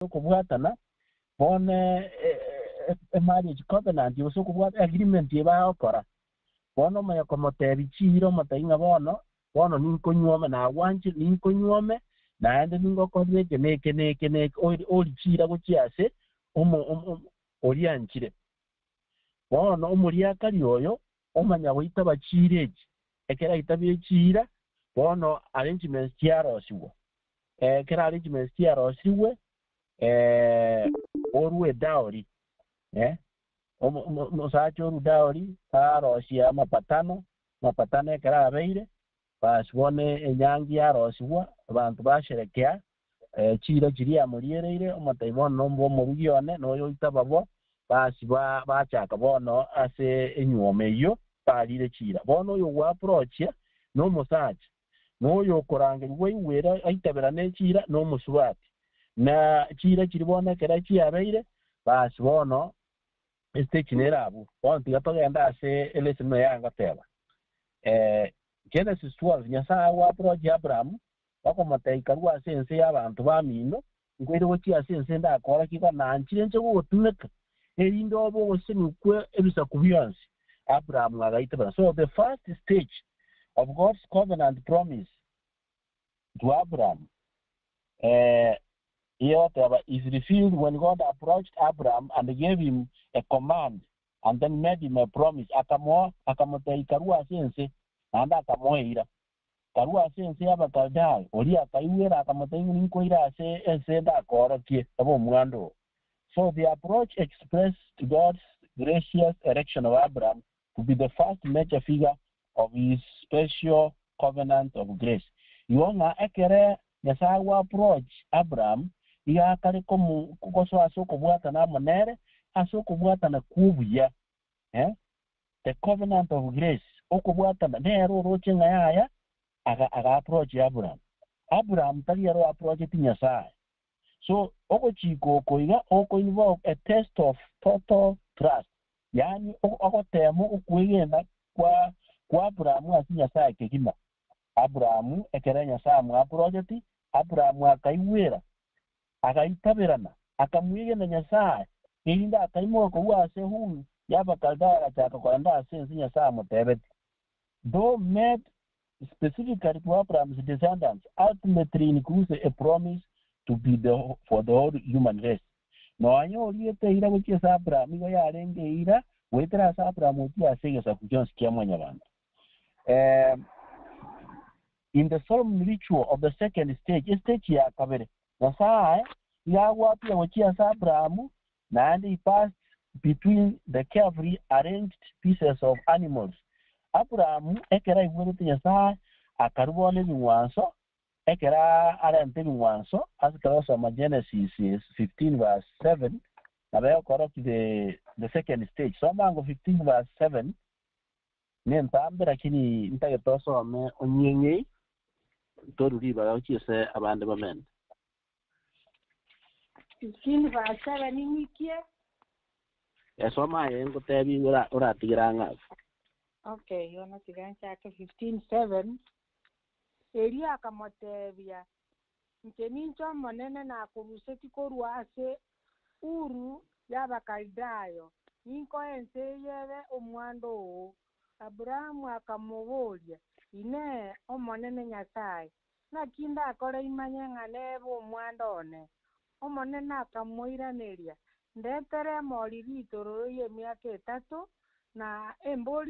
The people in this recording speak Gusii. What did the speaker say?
Okobwatana bono emarriage covenant gose okobwata agreement eye bagokora, bono omanye komotebia chiira omotebi ng'a bono, bono ninkonyuome nagwanchire ninkonyuome, naende ningokorere eke na eke na eke na eke, ori ori chiira gochia ase omo omo oria anchire. Bono omoriakari oyo omanya goitaba chiira echi, ekero aitabire chiira, bono arrangements chiarosigwa. Ekero arrangements chiarosirigwe, orue dowry, omosacha orue dowry, arosie amapatano, amapatano ekero abeire, basi bono enyangi yarosigwa, abanto basherekea, chiira chiria amoriereire, omotebi bono nombe omorugi one, na oyo oitaba bo, basi bachaka bono ase enyuomo eyio, barire chiira. Bono oyo gwaapproachia, na omosacha, na oyo okorangerigwa aigwere aitaberane chiira, na omosubati. Na chiira chiria bono ekero chiabeire, basi bono estage nere abwo. Bono tiga togende ase elesson buna yangoteba. Genesis 12, Nyasaye agoapproach Abraham, bakomotebia karue ase ense y'abanto bamino, nkoire gochia ase ense ndakoorokie igo nanchire inche gogotumeka, erinde obe ogosesenigwa kwe ebisaku bionsi. Abraham agaitabera. So the first stage of God's covenant promise to Abraham, egoteba is revealed when God approached Abraham and gave him a command and then made him a promise. Akamoa akamotebia karue ase ense, naende akamoeira. Karue ase ense y'Abakaldayo, oria akaigwera akamotebia ng'a ninkoire ase ense ndakoorokie, ebe omwando oo. So the approach expressed God's gracious election of Abraham to be the first major figure of his special covenant of grace. Igo ng'a ekere Nyasae agwa approach Abraham, iga akare komo gosoa ase okobwatana amo nere, ase okobwatana kw'obuya, the covenant of grace, okobwatana nere oroche ng'a yaya, aga aga approach Abraham. Abraham tari ere oapproacheti Nyasae. So ogochika oko iga oko involve a test of total trust, yaani ogotema okwegena kwa kwa Abraham ase Nyasae kegima. Abraham ekere Nyasae amoapproacheti, Abraham akaigwera, agaitaberana, akamwegena Nyasae, erinde akaimoka korwa ase Ur y'Abakaldayo agachaka kogenda ase ense Nyasae amotebeti. Though made specifically to Abraham's descendants, ultimately includes a promise to be the for the whole human race. Nonya oriete eira gochia ase Abraham igo yarenge eira goetera ase Abraham gochia ase egesaku gionsi kia mwanyabanto. In the solemn ritual of the second stage, estage ya kabere, Nyasae iga agwapia gochia ase Abraham, naende he passed between the carefully arranged pieces of animals. Abraham ekero aigwerete Nyasae akarua bono ebing'wanso, ekero arente ebing'wanso, ase ekero ogosoma Genesis 15 verse 7, nabo egokorokia the second stage. Soma ango 15 verse 7, nentambe lakini ntagete osome onyeng'ei, toru ribaga gochia ase abande bamende. 15 verse 7 ing'ikie. Esoma aye ngotebi oratigera ang'e abwo. Okay, yono tiga nchake 15 7. Erio akamotebia, inche ninche Omonene nakoruseti korwa ase Uru y'Abakaldayo, ninkoe ense eye ebe omwando oo. Abrahamu akamoboria, Inee, Omonene Nyasae, naki ndakore imanye ng'a nebe omwando one? Omonene akamoiraneria, ndetere emori ritororo y'emiaka etato, na embori.